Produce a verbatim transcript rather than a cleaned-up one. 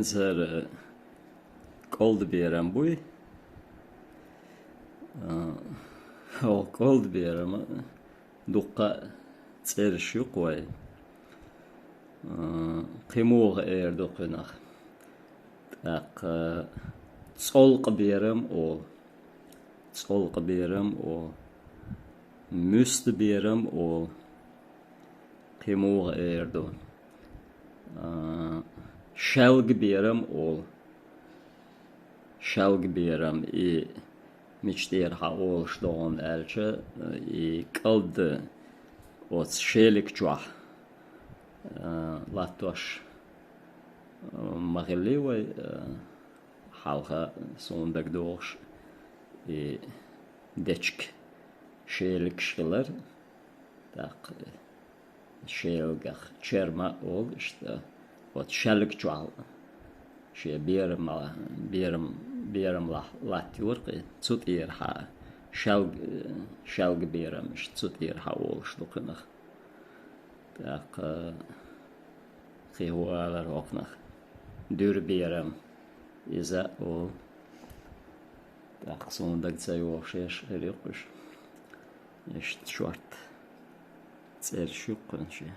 Цар кӀолдберам буй. А, о, кӀолдберам дуккха цӀераш ю-кх вай. А, кхин муха эр ду кхунах? ТӀаккха цӀолкъа берам олу. ЦӀолкъа берам олу. Муьста берам олу. Кхин муха эр ду? А, шаьлга берам олу. Шаьлга берам, и мича тӀера хьан олуш догӀун аьлча, и кӀалд оцу шелиг чохь, а, латтош, а, ма хилли вай, а, хьалха суна дагадогӀуш, и дечиг шелигаш хилар, тӀаккха шелгах черма а олу иштта, вот шаьлга чохь шен берам, берам, берам лахь латтайора кхин, цу тӀера хьан шаьлга, шаьлга берам иштта цу тӀера хьан олуш ду кхунах. ТӀаккха кхин хӀун алара хӀокхунах? Дуьра берам. Иза а олу. ТӀаккха суна дага ца йогӀуш еш хир ю-кх уьш. Иштта шорта цӀераш ю-кх кхуьнан шен.